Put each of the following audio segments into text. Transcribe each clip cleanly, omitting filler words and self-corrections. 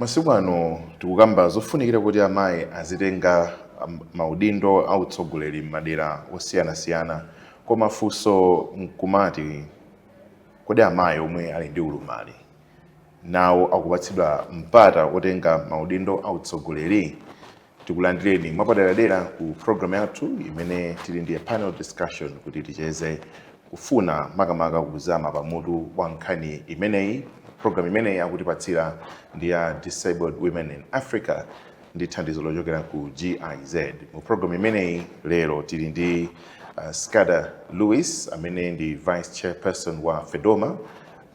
Masiku ano tikukamba zofunikira kuti amayi azitenga maudindo autsogoleri m'madera osiyanasiyana, koma funso nkumati, kodi amayi omwe ali ndi ulumali nawo akupatsidwa mpata otenga maudindo autsogoleri? Tikulandireni mwapaderadera ku program yathu imene tili ndi a panel discussion kuti ticheze, kufuna makamaka kuzama pamutu wa nkhani imeneyi. Program imeneyi akutipatsira ndi ya Disabled Women in Africa ndi thandizo lochokera ku GIZ. Mu program imeneyi lero tili ndi Scada Lewis, amene ndi vice chairperson wa FEDOMA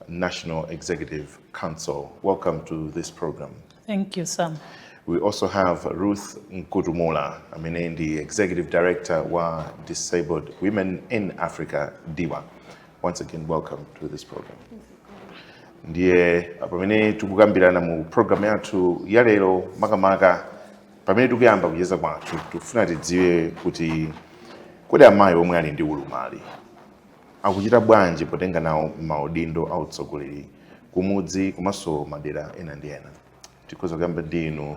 National Executive Council. Welcome to this program. Thank you, Sam. We also have Ruth Nkutumula, amene ndi Executive Director wa Disabled Women in Africa, DIWA. Once again, welcome to this program. Ndiye pamene tikukambirana mu program yathu ya lero, makamaka pamene tikuyamba kucheza kwathu, tikufuna tidziwe kuti kodi amayi omwe ali ndi ulumali akuchita bwanji potenga nawo maudindo autsogoleri kumudzi komanso madera ena ndi ena? Tikhoza kuyamba ndi inu,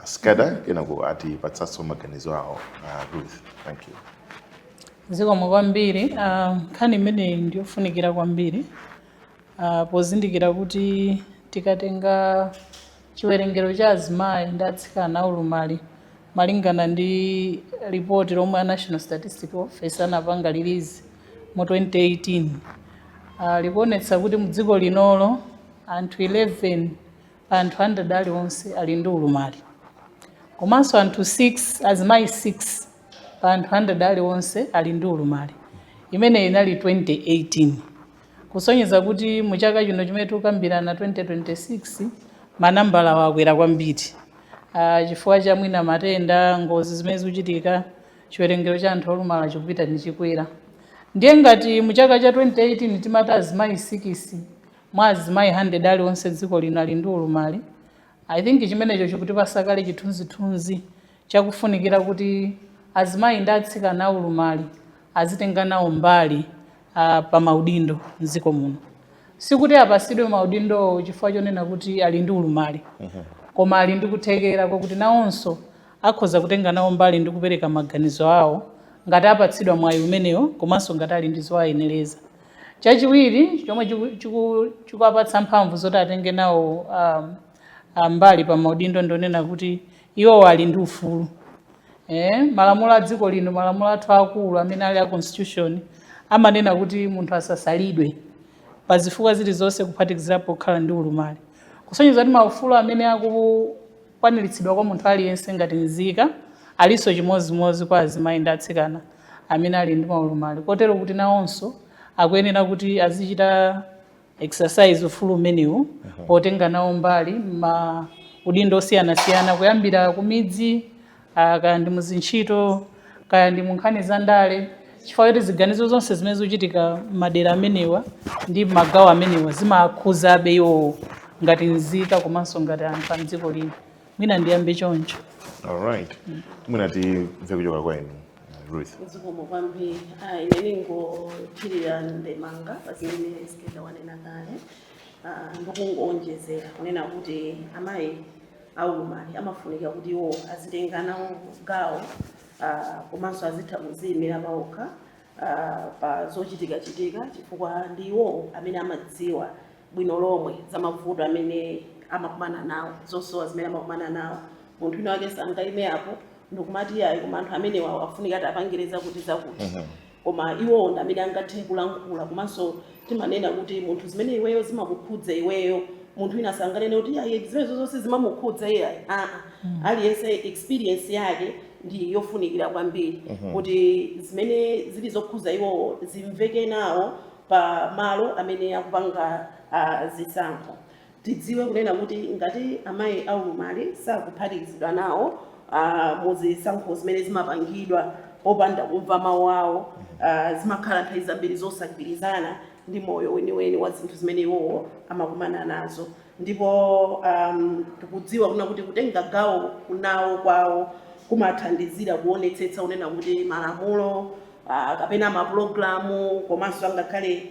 Skada, kenako atipatsanso maganizo awo Ruth. Thank you. Zikomo kwambiri. Nkhani imeneyi ndiyofunikira kwambiri, pozindikira kuti tikatenga chiwerengero cha azimayi ndi atsikana aulumali, malingana ndi ripoti lomwe a National Statistical Office anapanga release mu 2018, likuonetsa kuti mu dziko linolo anthu 11 pa anthu 100 aliwonse ali ndi ulumali, komanso anthu 6, azimayi 6 pa anthu 100 aliwonse ali ndi ulumali. Imene inali 2018, kusonyeza kuti mu chaka chino chimene tikukambirana, 2026, manambala akwera kwambiri, chifukwa cha mwina matenda, ngozi zimene zikuchitika. Chiwerengero cha anthu olumala chikupita ndi chikwera. Ndiye ngati mu chaka cha 2018 timati azimayi 6 mwa azimayi 100 aliwonse dziko lino ali ndi ulumali, I think chimenecho chikutipasa kale chithunzithunzi chakufunikira kuti azimayi ndi atsikana aulumali azitenga nawo mbali pa maudindo mdziko muno. Sikuti apasidwe maudindo chifukwa chonena kuti ali ndi ulumali, koma ali ndi kuthekera kwakuti nawonso akhoza kutenga nawo mbali ndi kupereka maganizo awo ngati apatsidwa mwayi umenewo, komanso ngati ali ndi zowayenereza. Chachiwiri chomwe chikuwapatsa mphamvu zoti atenge nawo mbali pa maudindo, ndonena kuti iwowo ali ndi ufulu. Malamulo a dziko lino, malamulo athu akulu amene ali a constitution, amanena kuti munthu asasalidwe pa zifukwa zilizonse, kuphatikizirapo kukhala ndi ulumali, kusonyeza kuti maufulu amene akukwaniritsidwa kwa munthu aliyense ngati nzika alinso chimodzimodzi kwa azimayi ndi atsikana amene ali ndi maulumali, kotero kuti nawonso akuyenera kuti azichita exercise ufulu umenewu potenga nawo mbali ma udindo osiyanasiyana, kuyambira kumidzi, kaya ndi muzintchito, kaya ndi mu nkhani za ndale, chifukwa choti ziganizo zonse zimene zikuchitika m'madera amenewa ndi magawo amenewa zimakhuzabe iwowo ngati nzika komanso ngati anthu a mdziko lino. Mwina ndiyambe choncho. Alright, mwina timve kuchoka kwa inu, Ruth. Zikomo kwambiri. Ine ningothirira ndemanga pa zimene Skeda wanena kale, ndikungoonjezera kunena kuti amayi aulumali amafunika kuti iwo azitenga nawo gawo, komanso azitha kuziyimira pawokha pa zochitikachitika, chifukwa ndi iwowo amene amadziwa bwino lomwe za mavuto amene amakumana nawo, zosowa zimene amakumana nawo. Munthu wina wake sangaime apo ndikumati, "Ayi, koma anthu amenewa afunika ati apangire zakuti zakuti," koma iwowo ndi amene angathe kulankhula. Komanso timanena kuti munthu zimene iweyo zimakukhudza iweyo, munthu wina sanganene kuti, "Ayi, zimenezo zonse zimamukhudza iyayi." Aa, aliyense experience yake ndi yofunikira kwambiri kuti zimene zili zokhudza iwowo zimveke nawo pa malo amene akupanga zisankho. Tidziwe kunena kuti ngati amayi aulumali sakuphatikizidwa nawo muzisankho zimene zimapangidwa popanda kumva mawu awo, zimakhala nthawi zambiri zosagwirizana ndi moyo weniweni wa zinthu zimene iwowo amakumana nazo. Ndipo tikudziwa kuna kuti kutenga gawo kunawo kwawo kumathandizira kuonetsetsa kunena kuti malamulo, kapena mapulogalamu, komanso angakhale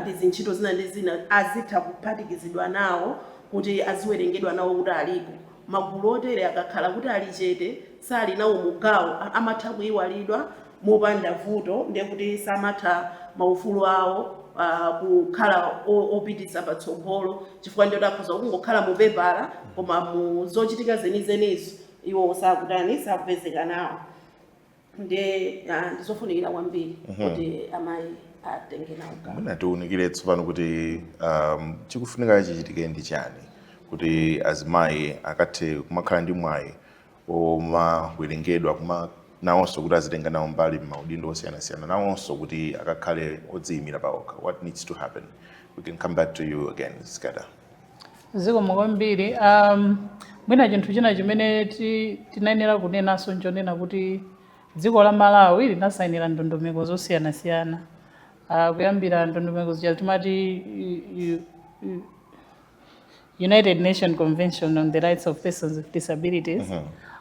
ndi zintchito zina ndi zina azitha kuphatikizidwa nawo. Kuti Kuti aziwerengedwa nawo kuti alipo. Magulu otere akakhala kuti ali chete, sali nawo mugawo, amatha kuyiwalidwa mopanda vuto, ndiye kuti samatha maufulu awo kukhala opititsa patsogolo, chifukwa ndiye akhoza kungokhala mupepala, koma mu zochitika zenizenizo iwo sakutani, sakupezeka nawo. Ndiye ndizofunikira kwambiri kuti amayi atenge nawo gawo. Mwina tiwunikire tsopano kuti chikufunika chichitike ndi chani kuti azimayi akathe kumakhala ndi mwayi omawerengedwa, kuma nawonso kuti azitenga nawo mbali m'maudindo osiyanasiyana, nawonso kuti akakhale odziyimira pawokha? What needs to happen? We can come back to you again, Skada. Zikomo kwambiri. Mwina chinthu china chimene tinayenera kunenanso nchonena kuti dziko la Malawi linasayinira ndondomeko zosiyanasiyana, kuyambira ndondomeko zija timati United Nation Convention on the Rights of Persons with Disabilities.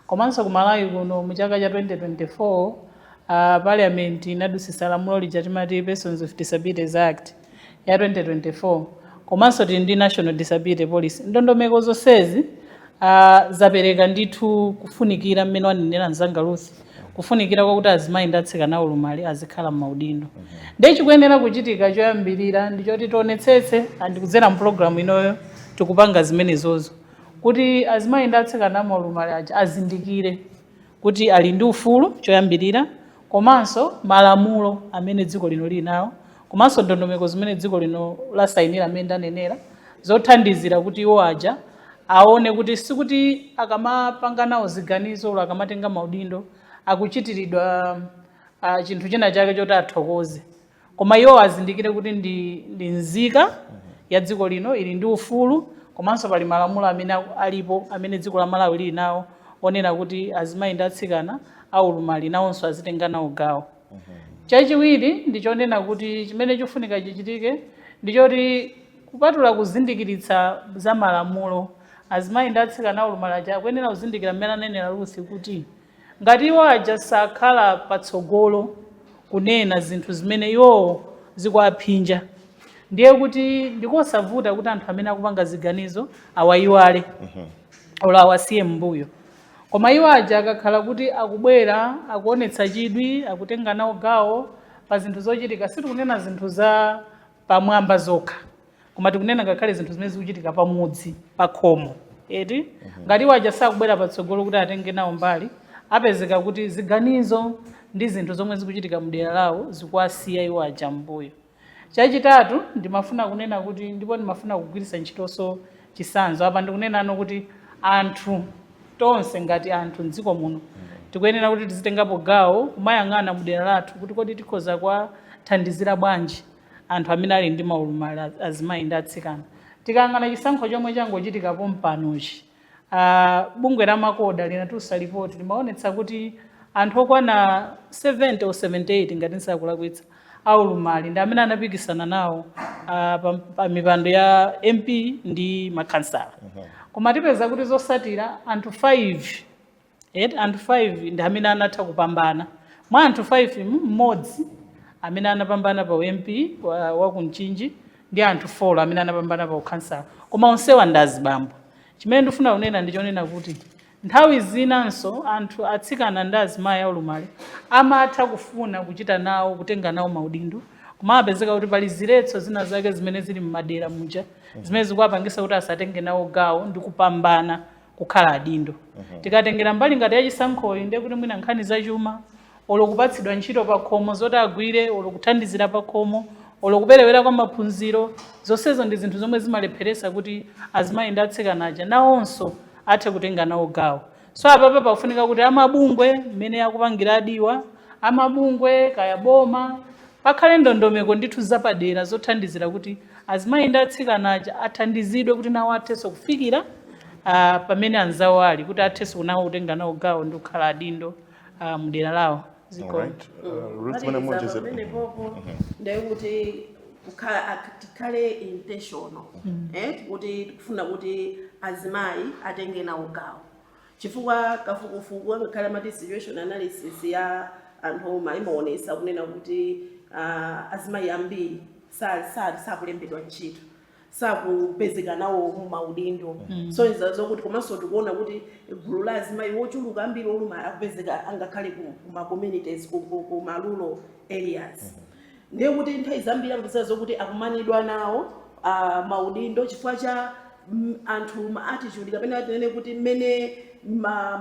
Komanso ku Malawi kuno mu chaka cha 2024, Parliament inadusisa lamulo lija timati Persons with Disabilities Act ya 2024, komanso tili ndi National Disability Policy. Ndondomeko zonsezi zapereka ndithu kufunikira mmene wanenera mzanga Ruth, kufunikira kwakuti azimayi ndi atsikana aulumali azikhala m'maudindo. Ndiye chikuyenera kuchitika choyambirira ndichoti tionetsetse, andikudzera mpulogalamu inoyo tikupanga zimenezozo, kuti azimayi ndi atsikana amaulumali aja azindikire kuti ali ndi ufulu choyambirira, komanso malamulo amene dziko lino lili nawo, komanso ndondomeko zimene dziko lino lasayinira amene ndanenera, zothandizira kuti iwo aja aone kuti sikuti akamapanga nawo ziganizo olo akamatenga maudindo akuchitiridwa chinthu china chake choti athokoze, koma iwo azindikire kuti ndi nzika ya dziko lino, ili ndi ufulu, komanso pali malamulo amene alipo amene dziko la Malawi lili nawo onena kuti azimayi ndi atsikana aulumali nawonso azitenga nawo gawo. Chachiwiri ndichonena kuti chimene chofunika chichitike ndichoti kupatula kuzindikiritsa za malamulo, azimayi ndi atsikana aulumali aja akuyenera kuzindikira mmene anenera Ruth kuti ngati iwo aja sakhala patsogolo kunena zinthu zimene iwowo zikuaphinja, ndiye kuti ndikosavuta kuti anthu amene akupanga ziganizo awayiwale olo awasiye m'mbuyo. Koma iwo aja akakhala kuti akubwera, akuonetsa chidwi, akutenga nawo gawo pa zinthu zochitika, sitikunena zinthu za pamwamba zokha, koma tikunena ngakhale zinthu zimene zikuchitika pamudzi, pa khomo eti. Ngati iwo aja sakubwera patsogolo kuti atenge nawo mbali, apezeka kuti ziganizo ndi zinthu zomwe zikuchitika mdera lawo zikuwasiya iwo aja m'mbuyo. Chachitatu, ndimafuna kunena kuti, ndipo ndimafuna kugwiritsa ntchitonso chitsanzo apa, ndikunenano kuti anthu tonse ngati anthu mdziko muno tikuyenera kuti tizitengapo gawo kumayang'ana mdera lathu kuti kodi tikhoza kuwathandizira bwanji anthu amene ali ndi maulumali, azimayi ndi atsikana. Tikayang'ana chisankho chomwe changochitikapo mpanochi, bungwe la MACODA linatulutsa ripoti, limaonetsa kuti anthu okwana 70 or 78, ngati ndisakulakwitsa, aulumali ndi amene anapikisana nawo pa mipando ya MP ndi makhansala. Koma tipeza kuti zosatira anthu 5 eti, anthu 5 ndi amene anatha kupambana. Mwa anthu 5, mmodzi amene anapambana pa MP wa ku Mchinji ndi anthu 4 amene anapambana pa ukhansala, koma onsewa ndi azibambo. Chimene ndifuna kunena ndichonena kuti nthawi zinanso anthu atsikana ndi azimayi aulumali amatha kufuna kuchita nawo, kutenga nawo maudindo, koma amapezeka kuti pali ziletso zina zake zimene zili m'madera muja zimene zikuwapangisa kuti asatenge nawo gawo ndi kupambana kukhala adindo. Tikatengera mbali ngati yachisankhoyi, ndiye kuti mwina nkhani zachuma, olo kupatsidwa ntchito pa khomo zoti agwire, olo kuthandizira pa khomo, olo kuperewera kwa maphunziro, zonsezo ndi zinthu zomwe zimalepheresa kuti azimayi ndi atsikana aja nawonso athe kutenga nawo gawo. So apapa pafunika kuti amabungwe, mmene akupangira adiwa amabungwe kaya boma, pakhale ndondomeko ndithu zapadera zothandizira kuti azimayi ndi atsikana aja athandizidwe kuti nawo athenso kufikira pamene anzawo ali, kuti athenso nawo kutenga nawo gawo ndi kukhala adindo mdera lawo. Zikomo. Alright. Ruth, mwina Kuphatikiza muonjezera. Pamenepopo ndekuti kukhala tikhale intentional, kuti tikufuna kuti azimayi atenge nawo gawo, chifukwa kafukufuku ngakhale amati situation analysis ya anthu omwe imaonesa kunena kuti azimayi ambiri sakulembedwa ntchito. Sakupezeka nawo mumaudindo. So iza zokuti komanso tikuona kuti gulu la azimayi wochuluka ambiri olumala akupezeka angakhale kuma communities, kuma rural areas. Ndiye kuti nthawi zambiri amapezeka zokuti akumanidwa nawo maudindo chifukwa cha anthu ma attitude, kapena tinene kuti mmene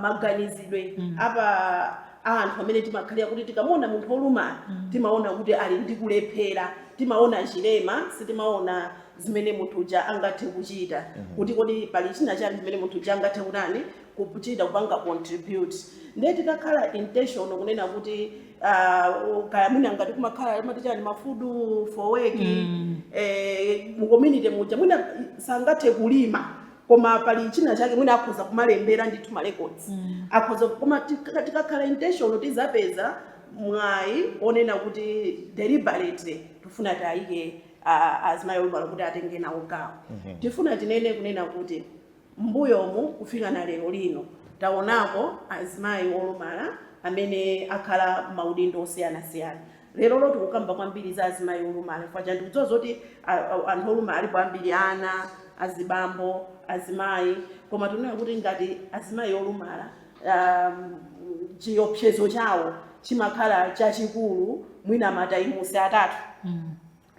maganizidwe apa a anthu amene timakhalira, kuti tikamuona munthu wolumala timaona kuti ali ndi kulephera, timaona chilema, sitimaona zimene munthu uja angathe kuchita, kuti kodi pali china chani chimene munthu uja angathe kutani, kuchita, kupanga contribute. Ndiye titakhala intentional kunena kuti kaya mwina ngati kumakhala mati chani, ma food for work mu community muja, mwina sangathe kulima koma pali china chake mwina akhoza kumalembera ndithu ma records akhoza. Koma tikakhala intentional tizapeza mwayi onena kuti deliberately tifuna tiyike azimayi olumala kuti atenge nawo gawo. Tifuna tinene kunena kuti mbuyomu kufika na lero lino taonako azimayi olumala amene akhala maudindo osiyanasiyana. Lero lo tikukamba kwambiri za azimayi olumala chifukwa cha ndikudziwa zoti anthu olumala alipo ambiri, ana, azibambo, azimayi, koma tinena kuti ngati azimayi olumala chiopsezo chawo chimakhala chachikulu mwina ma times 3.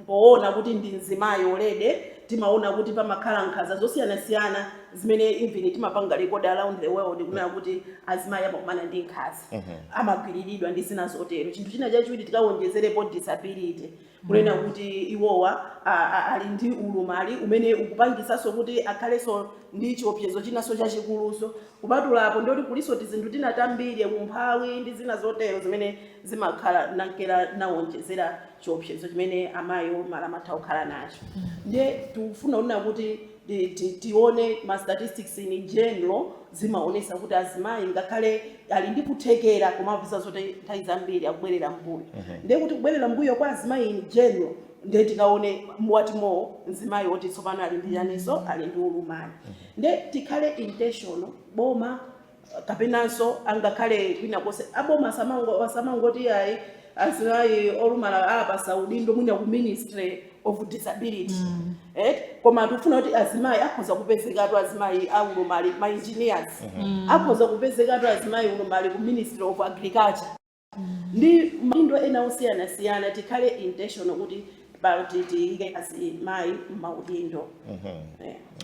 Poona kuti ndi mzimayi already, timaona kuti pamakhala nkhanza zosiyanasiyana zimene even timapanga record around the world, kunena kuti azimayi amakumana ndi nkhanza, amagwiriridwa ndi zina zotero. Chinthu china chachiwiri, tikawonjezerepo disability, kunena kuti iwowa ali ndi ulumali umene ukupangisanso kuti akhalenso ndi chiopsezo chinanso chachikuluso. Kupatulapo ndoti kuliso tizinthu tina tambiri, umphawi ndi zina zotero, zimene zimakhala nankera nawonjezera chiopsezo chimene amayi olumala amatha kukhala nacho. Ndiye tikufuna kunena kuti tione ma statistics in general zimaonesa kuti azimayi ngakhale ali ndi kuthekera, koma zoti nthawi zambiri akubwerera mbuyo. Ndiye kuti kubwerera mbuyo kwa azimayi in general, ndiye tikaone what more mzimayi woti tsopano ali ndi chaniso, ali ndi ulumali. Ndiye tikhale intentional, boma kapenanso angakhale kwina konse, aboma asamangoti ayi, azimayi olumala apasa udindo mwina ku Ministry of Disability, koma tikufuna kuti azimayi akhoza kupezekatu, azimayi aulumali ma engineers akhoza kupezekatu, azimayi ulumali ku Ministry of Agriculture ndi maudindo ena osiyanasiyana. Tikhale intentional kuti tiyike azimayi m'maudindo.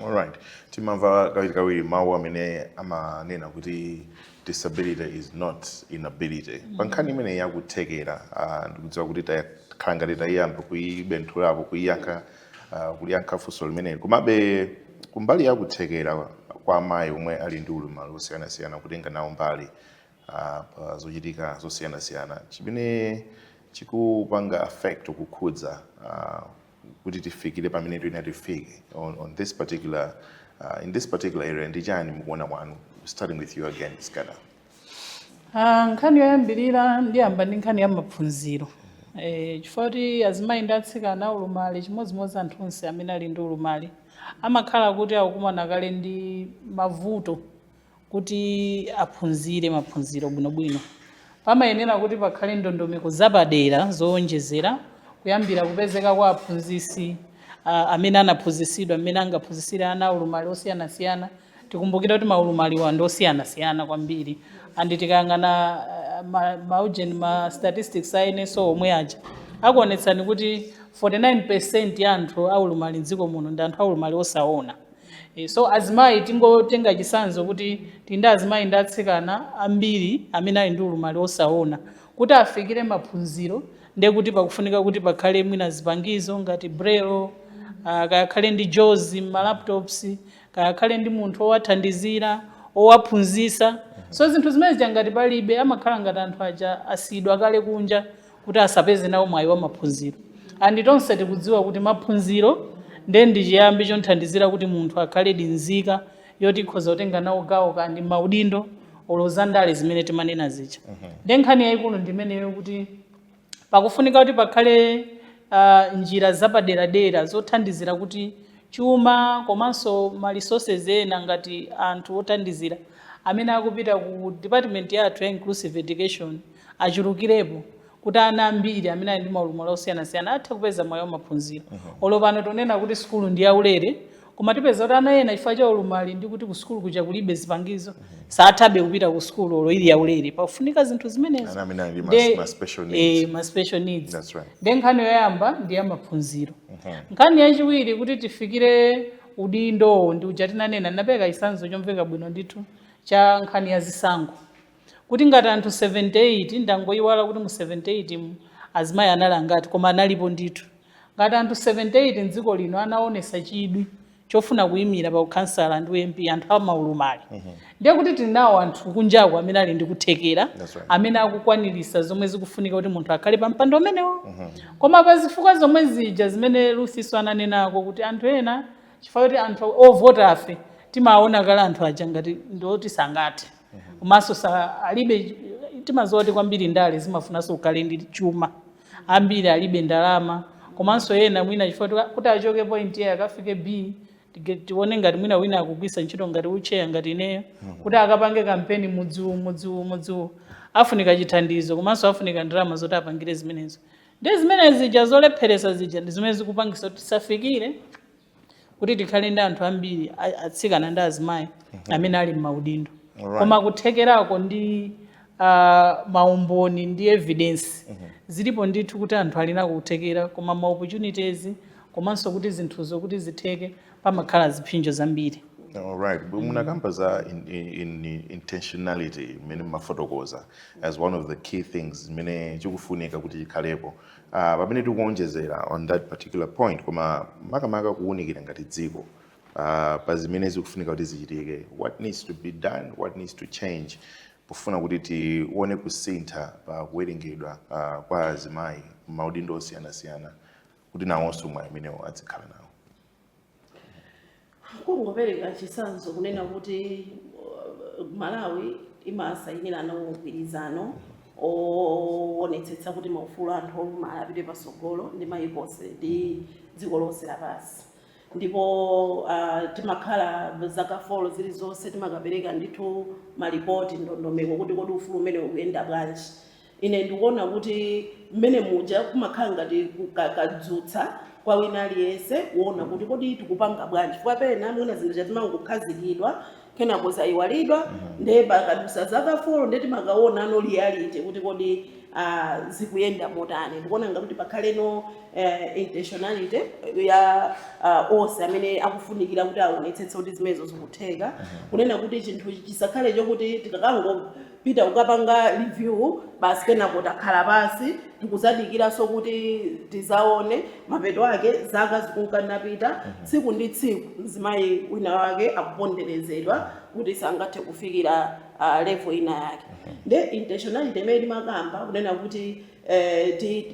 Alright, timamva kawirikawiri mawu amene amanena kuti disability is not inability. Pa nkhani imene yakuthekera, ndikudziwa kuti takhala ngati tayiyamba kuyibenthulapo, kuyiyankha, kuliyankha funso limeneli, komabe kumbali yakuthekera kwa amayi omwe ali ndi ulumali osiyanasiyana kutenga nawo mbali pa zochitika zosiyanasiyana, chimene chikupanga affect, kukhudza kuti tifikire pamene tiyena tifike on this particular in this particular area ndi chani mukuona kwanu? Starting with you again, Skada. Nkhani yoyambirira ndiyamba ndi nkhani ya maphunziro, chifukwa kuti azimayi ndi atsikana ulumali, chimodzimodzi anthu onse amene ali ndi ulumali, amakhala kuti akukumana kale ndi mavuto kuti aphunzire maphunziro bwinobwino. Pamayenera kuti pakhale ndondomeko zapadera zowonjezera, kuyambira kupezeka kwa aphunzisi amene anaphunzisidwa amene angaphunzisire ana aulumali osiyanasiyana. Tikumbukire kuti maulumaliwa ndi osiyanasiyana kwambiri, and tikayang'ana maujeni, ma statistics a NSO omwe aja akuonetsani kuti 49% ya anthu aulumali mdziko muno ndi anthu aulumali osaona. So azimayi, tingotenga chitsanzo kuti tili ndi azimayi ndi atsikana ambiri amene ali ndi ulumali osaona, kuti afikire maphunziro ndiye kuti pakufunika kuti pakhale mwina zipangizo ngati braille, kayakhale ndi JAWS ma laptops, kayakhale ndi munthu owathandizira, owaphunzisa. So zinthu zimene zija ngati palibe, amakhala ngati anthu aja asiyidwa kale kunja kuti asapeze nawo mwayi wa maphunziro. And tonse tikudziwa kuti maphunziro ndiye ndi chiyambi chothandizira kuti munthu akhale nzika yoti ikhoza kutenga nawo gawo kandi maudindo olo zandale zimene timanena zija. Ndiye nkhani yayikulu ndimeneyo, kuti pakufunika kuti pakhale njira zapaderadera zothandizira kuti chuma komanso ma resources ena ngati anthu othandizira amene akupita ku department yathu ya inclusive education achulukirepo. Kuti ana ambiri amene ali ndi maulumali osiyanasiyana athe kupeza mwayi wa maphunziro. Olo pano tonena kuti sukulu ndi yaulere, koma tipeza kuti ana ena chifukwa cha ulumali ndi kuti ku sukulu kuja kulibe zipangizo, sathabe kupita ku sukulu olo ili yaulere. Pafunika zinthu zimenezo. Ana amene ali ndi ma special needs. Ma special needs. That's right. Nde nkhani yoyamba ndi ya maphunziro. Nkhani yachiwiri, kuti tifikire udindo, ndi uja tinanena, ndinapereka chitsanzo chomveka bwino ndithu cha nkhani ya zisankho, kuti ngati anthu 78, ndangoyiwala kuti mu 78 mu azimayi anali angati, koma analipo ndithu. Ngati anthu 78 mdziko lino anaonesa chidwi chofuna kuyimira pa ukhansala ndi MP, anthu amaulumali, ndiye kuti tili nawo anthu kunjaku amene ali ndi kuthekera, That's right. amene akukwanirisa zomwe zikufunika kuti munthu akhale pa mpando umenewo. Koma pa zifukwa zomwe zija zimene Lusiso ananenako, kuti anthu ena, chifukwa kuti anthu ovota afe timaona kale anthu aja ngati ndoti sangathe, komanso alibe, timadziwa kuti kwambiri ndale zimafunanso ukhale ndi chuma, ambiri alibe ndalama. Komanso ena mwina chifukwa kuti achoke point A akafike B, tione ngati mwina wina akugwisa ntchito ngati wheelchair ngati ineyo, kuti akapange kampeni mudziwu mudziwu mudziwu, afunika chithandizo komanso afunika ndalama zoti apangire zimenezo. Ndi zimene zija zolepheresa zija ndi zimene zikupangisa kuti tisafikire kuti tikhale ndi anthu ambiri atsikana ndi azimayi amene ali m'maudindo. Koma kuthekerako ndi maumboni ndi evidence zilipo ndithu kuti anthu ali nako kuthekera, koma ma opportunities komanso kuti zinthuzo kuti zitheke pamakhala ziphinjo zambiri. Alright, munakamba za intentionality imene mafotokoza as one of the key things zimene chikufunika kuti chikhalepo. Pamene tikuonjezera on that particular point, koma makamaka kuwunikira ngati dziko pa zimene zikufunika kuti zichitike, what needs to be done, what needs to change pofuna kuti tione kusintha pa kuwerengedwa kwa azimayi maudindo osiyanasiyana, kuti nawonso mwayi amenewo azikhala nawo. Kungopereka chitsanzo, kunena kuti Malawi imasayinirana mgwirizano owonetsetsa kuti maufulu anthu olumala apite patsogolo ndi mayiko onse ndi dziko lonse lapansi. Ndipo timakhala zaka 4 zilizonse timakapereka ndithu malipoti, ndondomeko, kuti kodi ufulu umene ukuyenda bwanji. Ine ndikuona kuti mmene muja kumakhala ngati kadzutsa kwa wina aliyense kuona kuti kodi tikupanga bwanji, chifukwa pena mwina zinthu zimangokhazikidwa, kenako zayiwalidwa. Ndiye pakadusa zaka 4 ndiye timakaona ano reality kuti kodi zikuyenda motani. Ndikuona ngati pakhaleno intentionality ya onse amene akufunikira kuti aonetsetse kuti zimenezo zikutheka, kunena kuti chinthu chisakhale chokuti tikakangopita kukapanga review basi, kenako takhala pasi tikuzadikiranso kuti tizaone mapeto ake. Zaka zikunkanapita, tsiku ndi tsiku mzimayi wina wake akuponderezedwa kuti sangathe kufikira level ina yake. Nde intentionality imene timakamba, kunena kuti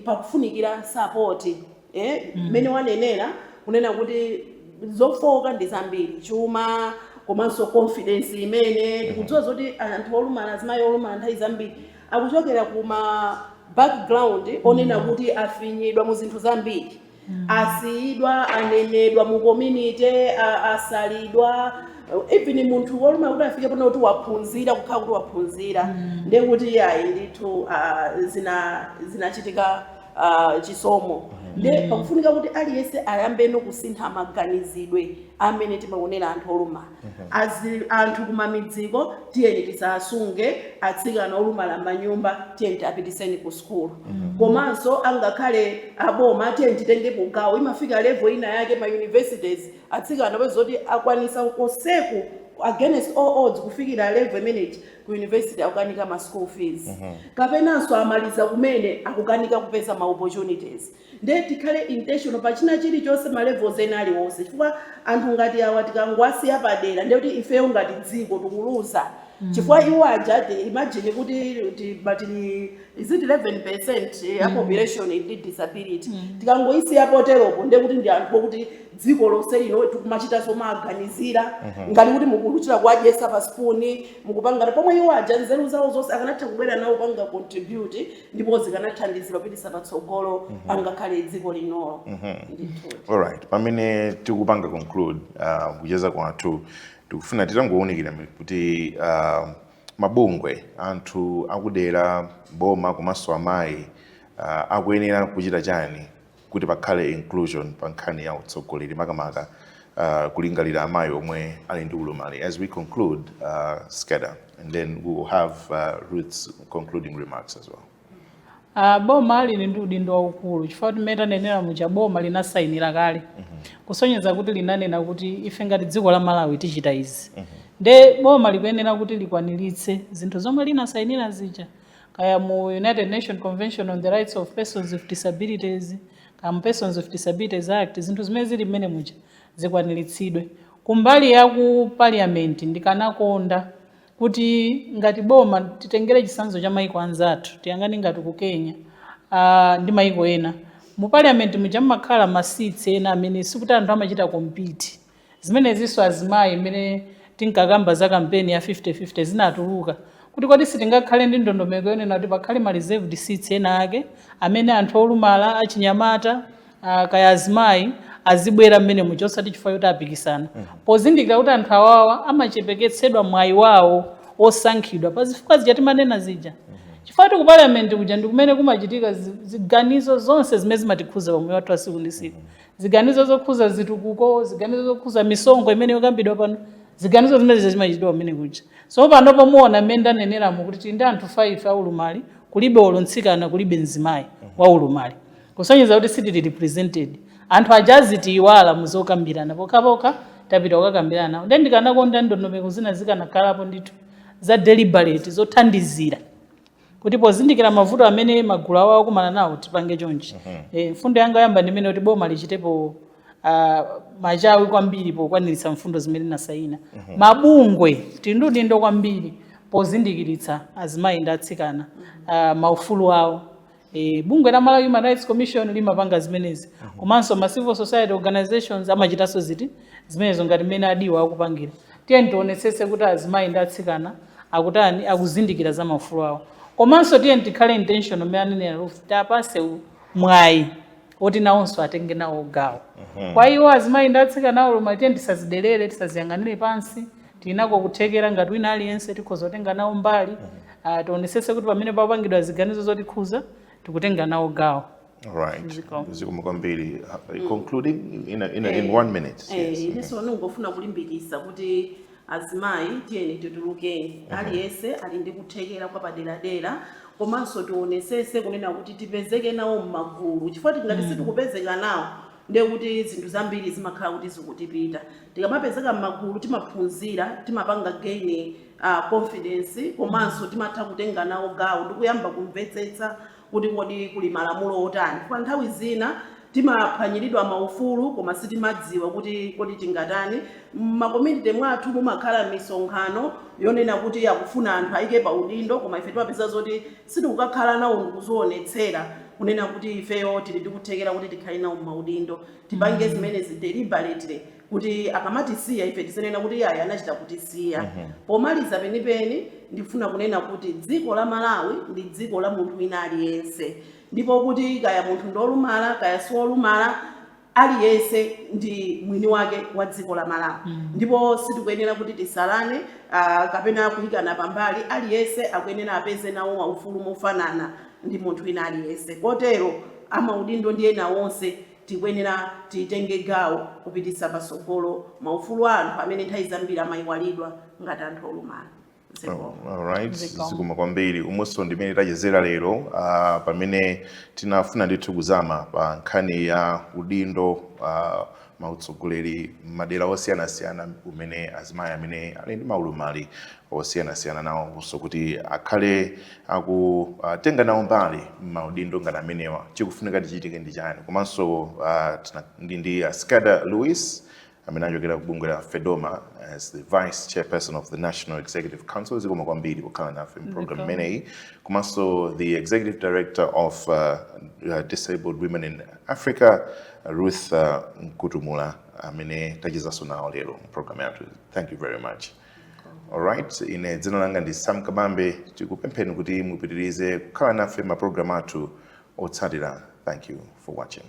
pakufunikira support, mmene wanenera, kunena kuti zofowoka ndi zambiri, chuma komanso confidence imene tikudziwa zoti anthu olumala, azimayi olumala, nthawi zambiri akuchokera kuma background onena kuti afinyidwa mu zinthu zambiri, asiyidwa, anenedwa mu community, asalidwa. Even munthu wolumala kuti afike pano kuti waphunzira, kukhala kuti waphunzira, ndiye kuti ayi ndithu zinachitika chisomo. Ndiye pakufunika kuti aliyense ayambeno kusintha maganizidwe amene timaonera anthu olumala. Anthu kumamidziko, tiyeni tisasunge atsikana olumala m'manyumba, tiyeni tiapitiseni ku sukulu. Komanso angakhale aboma, tiyeni titengepo gawo. Imafika level ina yake ma universities atsikana pezoti akwanisa koseku against all odds kufikira level imeneyi ku university, akukanika ma school fees, kapenanso amaliza kumene akukanika kupeza ma opportunities. Ndiye tikhale intentional pachina chilichonse, ma levels ena aliwonse, chifukwa anthu ngati awa tikangowasiya padera, ndiye kuti ifeyo ngati dziko tikuluza, chifukwa iwo aja imagine kuti tili, is it 11% ya population ndi disability? Tikangoyisiya poteropo, ndiye kuti ndi anthu okuti dziko lonse lino tikumachita zomaganizira ngati kuti mukuchita kuwadyesa pa spoon, mukupanga, pomwe iwo aja nzeru zawo zonse akanatha kubwera nawo panga contribute, ndipo zikanathandizira kupitisa patsogolo angakhale dziko linolo ndithu. Alright, pamene tikupanga conclude kucheza kwathu, tikufuna titangowunikira kuti mabungwe, anthu akudera, boma komanso amayi Akuyenera kuchita chani kuti pakhale inclusion pa nkhani ya utsogoleri, makamaka kulingalira amayi omwe ali ndi ulumali? As we conclude, Skeda, and then we will have Ruth's concluding remarks as well. Boma lili ndi udindo waukulu, chifukwa timene tanenera muja, boma linasayinira kale, kusonyeza kuti linanena kuti ife ngati dziko la Malawi tichita izi. Nde boma likuyenera kuti likwaniritse zinthu zomwe linasayinira zija, kaya mu United Nation Convention on the Rights of Persons with Disabilities, kaya mu Persons with Disabilities Act. Zinthu zimene zili mmene muja zikwaniritsidwe. Kumbali ya ku parliament, ndikanakonda kuti ngati boma titengere chitsanzo cha maiko anzathu, tiyang'ane ngati ku Kenya ndi maiko ena. Mu parliament muja mmakhala ma seats ena amene sikuti anthu amachita compete. Zimenezinso azimayi, mmene tinkakamba za kampeni ya 50-50, zinatuluka kuti kodi sitingakhale ndi ndondomeko yonena kuti pakhale ma reserved seats ena ake amene anthu olumala, achinyamata, kaya azimayi azibwera mmene muja, osati chifukwa choti apikisana, pozindikira kuti anthu awawa amachepeketsedwa mwayi wawo osankhidwa pa zifukwa zija timanena zija, chifukwa kuti ku parliament kuja ndi kumene kumachitika ziganizo zonse zimene zimatikhuza pamoyo wathu wa tsiku ndi tsiku, ziganizo zokhuza zitukuko, ziganizo zokhuza misonkho imene yokambidwa pano, ziganizo zimene zimachitidwa kumene kuja. So panopo muona mmene ndaneneramo kuti tili ndi anthu 5 aulumali, kulibe olo mtsikana, kulibe mzimayi wa ulumali, kusonyeza kuti sitili represented. Anthu aja azitiyiwala muzokambirana, pokhapokha tapita kukakambirana nawo. Nde ndikanakonda ndondomeko zina zikanakhalapo ndithu za deliberate, zothandizira kuti pozindikira mavuto amene magulu awo akumana nawo, tipange chonchi. Mfundo yanga yamba ndimene kuti boma lichitepo machawi kwambiri pokwaniritsa mfundo zimene linasayina. Mabungwe tili ndi udindo kwambiri pozindikiritsa azimayi ndi atsikana maufulu awo. Bungwe la Malawi Human Rights Commission limapanga zimenezi, komanso ma civil society organizations amachitanso ziti zimenezo ngati mmene adiwa akupangira. Tiye tionetsetse kuti azimayi ndi atsikana akutani, akuzindikira za maufulu awo. Komanso tiye tikhale intentional mmene anenera Ruth, tapase mwayi oti nawonso atenge nawo gawo. Kwa iwo azimayi ndi atsikana aulumali, tiye tisazidelere, tisaziyang'anire pansi. Tinako kuthekera ngati wina aliyense, tikhoza kutenga nawo mbali. Tionetsetse kuti pamene papangidwa ziganizo zotikhuza, tikutenga nawo gawo. Right. Zikomo. Zikomo kwambiri. Concluding in one minute. Yes. Inenso ningofuna kulimbikitsa kuti azimayi tiyeni titulukeni. Aliyense ali ndi kuthekera kwa paderadera, komanso tionesese kunena kuti tipezeke nawo m'magulu, chifukwa tingati sitikupezeka nawo, ndiye kuti zinthu zambiri zimakhala kuti zikutipita. Tikamapezeka m'magulu, timaphunzira, timapanga gain confidence, komanso timatha kutenga nawo gawo ndikuyamba kumvetsetsa kuti kodi kuli malamulo otani, kwa nthawi zina timaphwanyiridwa maufulu koma sitimadziwa kuti kodi tingatani. M'ma community mwathu mumakhala misonkhano yonena kuti akufuna anthu ayike pa udindo, koma ife timapeza zoti sitikukakhala nawo ndikuzionetsera kunena kuti ifeyo tili ndikuthekera kuti tikhale nawo m'maudindo. Tipange zimenezi deliberately kuti akamatisiya ife tisanena kuti ayi, anachita kutisiya. Pomaliza penipeni, ndifuna kunena kuti dziko la Malawi ndi dziko la munthu wina aliyense, ndipo kuti kaya munthu ndi olumala kaya si olumala, aliyense ndi mwini wake wa dziko la Malawi, ndipo sitikuyenera kuti tisalane kapena kuyikana pambali. Aliyense akuyenera apeze nawo maufulu mofanana ndi munthu wina aliyense. Kotero amaudindo ndi ena onse tikuyenera titenge gawo kupititsa patsogolo maufulu a anthu amene nthawi zambiri amayiwalidwa ngati anthu olumala. Zikomo. Alright, Zikomo. zikomo kwambiri. Umonso ndimene tachezera lero, pamene tinafuna ndithu kuzama pa nkhani ya udindo mautsogoleri madera osiyanasiyana umene azimayi amene ali ndi maulumali osiyanasiyana nawonso kuti akhale akutenga nawo mbali maudindo ngati amenewa, chikufunika tichitike ndi chani. Komanso ndi Askada Louis amene achokera ku bungwe la FEDOMA as the vice chairperson of the National Executive Council. Zikomo kwambiri kukhala nafe mu program imeneyi. Komanso the executive director of Disabled Women in Africa, Ruth Nkutumula, amene tachezanso nawo lero mu program yathu. Thank you very much. Alright, ine dzina langa ndi Sam Kabambe. Tikupempheni kuti mupitirize kukhala nafe ma program athu otsatira. Thank you for watching.